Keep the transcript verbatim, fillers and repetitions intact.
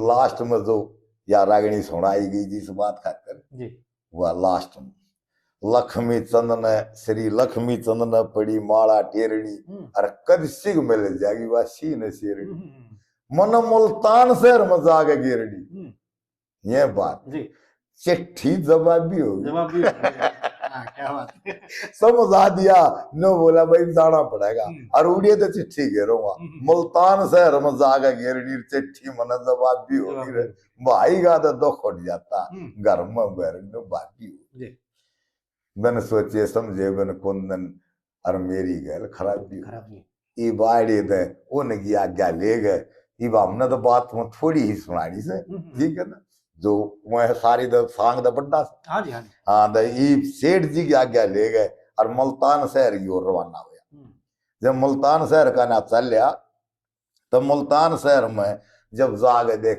लास्ट में जो या रागणी सुनाई गई जिस बात खातर, जी। वह लास्ट में लक्ष्मी चंद ने, श्री लक्ष्मी चंद ने पड़ी माला टेरणी, हम्म, और कद सिग मिल जाएगी वह सी ने शेरणी। हम्म, मन मुल्तान शहर में जाके गेरणी। हम्म, ये बात जी। चिट्ठी जवाबी होगी। जवाबी होगी। हाँ, क्या बात है। समझा दिया, नो बोला भाई जाना पड़ेगा। हम्म। और उड़िए तो चिट्ठी गेरूंगा। हम्म। मुल्तान शहर में जाके गेरणी चिट्ठी, मन जवाबी होगी रे। जवाबी। भाई का तो दुख उठ जाता, हम्म। घर में बैर में भाभी हो। जी। बिन सोचे समझे बिन कुंदन, और मेरी गैल खराबी हो। खराबी। इब आड़े दे उनकी आज्ञा ले गए। इब हमने तो बात में थोड़ी ही सुनानी से, हम्म, हम्म। ठीक है ना, जो वह सारी द सांग द बड्डा से। हाँ जी, हाँ जी। हाँ, तो इब सेठ जी की आज्ञा ले गए और मुल्तान शहर की ओर रवाना हुआ। हम्म, जब मुल्तान शहर का ना चल लिया, तो मुल्तान शहर में जब जाके देखे